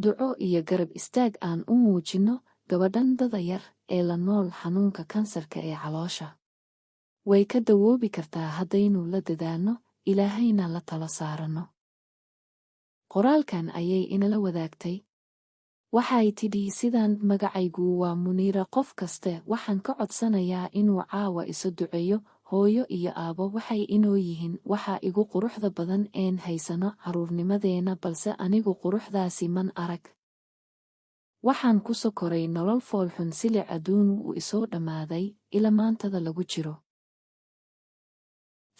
Duco iyo garab istaag aan u muujinno gabadhan da'da yar ee la nool xanuunka kansarka ee caloosha. Way ka dawoobi kartaa haddaynu la dadaalno, Ilaahayna la talo saaranno. Qoraalkan ayay inala wadaagtay. Waxay tidhi sidan: "Magacaygu waa Muniira. Qof kaste waxaan ka codsanayaa inuu caawa iso duceeyo. Hooyo iyo aabo waxay inoo yihiin waxa igu quruxda badan een haysano carruurnimadeena, balse anigu quruxdaasi man arag. Waxaan ku soo koray nolol foolxun, silic adduun wuu isoo dhammaaday ila maantada lagu jiro.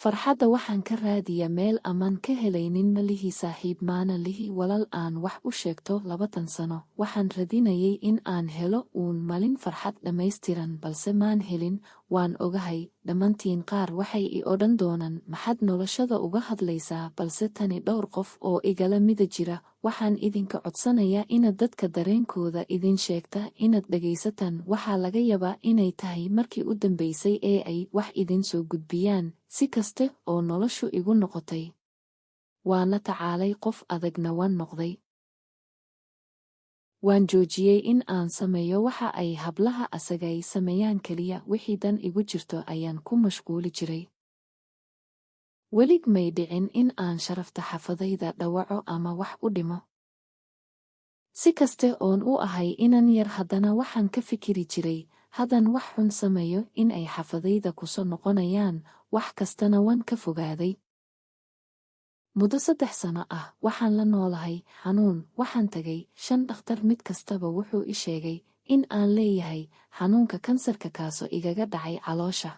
Farxadda waxaan ka raadiya meel aman ka helaynin. Ma lihi saaxiib, maana lihi walal aan wax u sheegto. 20 sano waxaan radinayay in aan helo uun malin farxad dhammaystiran, balse maan helin. Waan ogahay dhammantiin qaar waxay i odhan doonaan, 'Maxaad noloshada uga hadlaysaa?' Balse tani dhowr qof oo igala mida jira. Waxaan idinka codsanayaa inaad dadka dareenkooda idin sheegta inaad dhegaysataan. Waxaa laga yabaa inay tahay markii u dambaysay ee ay wax idin soo gudbiyaan. Si kaste oo noloshu igu noqotay, waan la tacaalay, qof adagna waan noqday. Waan joojiyey in aan sameeyo waxa ay hablaha asagay sameeyaan. Keliya wixii dan igu jirto ayaan ku mashquuli jiray. Welig may dhicin in aan sharafta xafadayda dhawaco ama wax u dhimo. Si kaste oon u ahay inan yar, haddana waxaan ka fikiri jiray haddan wax xun sameeyo in ay xafadayda kuso noqonayaan. Wax kastana waan ka fogaaday. Muddo 3 sano ah waxaan la noolahay xanuun. Waxaan tagay shan dhakhtar. Mid kastaba wuxuu i sheegay in aan leeyahay xanuunka kansarka, kaasoo igaga dhacay caloosha.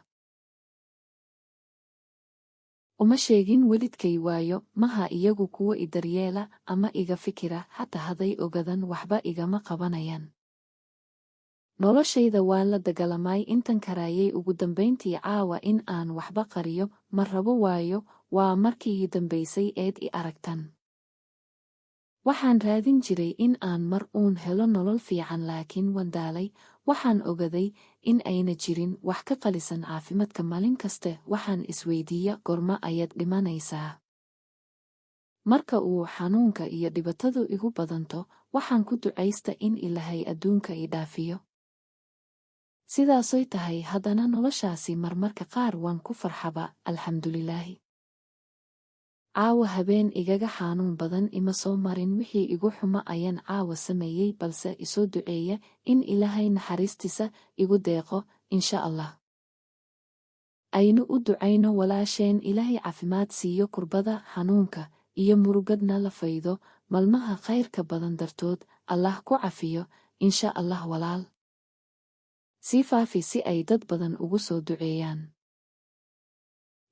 Uma sheegin welidkay, waayo maha iyagu kuwo i daryeela ama iga fikira. Xataa hadday ogadan, waxba igama qabanayaan. Noloshayda waan la dagalamay intan karaayay. Ugu dambayntii, caawa in aan waxba qariyo ma rabo, waayo waa markii ii dambaysay eed i aragtan. Waxaan raadin jiray in aan mar uun helo nolol fiican, laakiin waan daalay. Waxaan ogaday in ayna jirin wax ka qalisan caafimaadka. Maalin kaste waxaan isweydiiya, 'Goorma ayaad dhimanaysaa?' Marka uu xanuunka iyo dhibatadu igu badanto, waxaan ku ducaysta in Ilaahay adduunka i dhaafiyo. Sidaasoy tahay, haddana noloshaasi marmarka qaar waan ku farxaba, alxamdulilaahi. Caawa habeen igaga xanuun badan ima soo marin. Wixii igu xumo ayaan caawa sameeyey, balse isoo duceeya in Ilaahay naxariistiisa igu deeqo, insha Allah." Aynu u ducayno walaasheen, Ilaahay caafimaad siiyo, kurbada xanuunka iyo murugadna la faydo. Malmaha khayrka badan dartood Allah ku cafiyo, insha Allah. Walaal, sii faafi si ay dad badan ugu soo duceeyaan.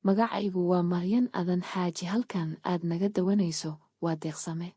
Magacaygu waa Maryan Adan Xaaji. Halkan aad naga dawanayso waa Deeqsame.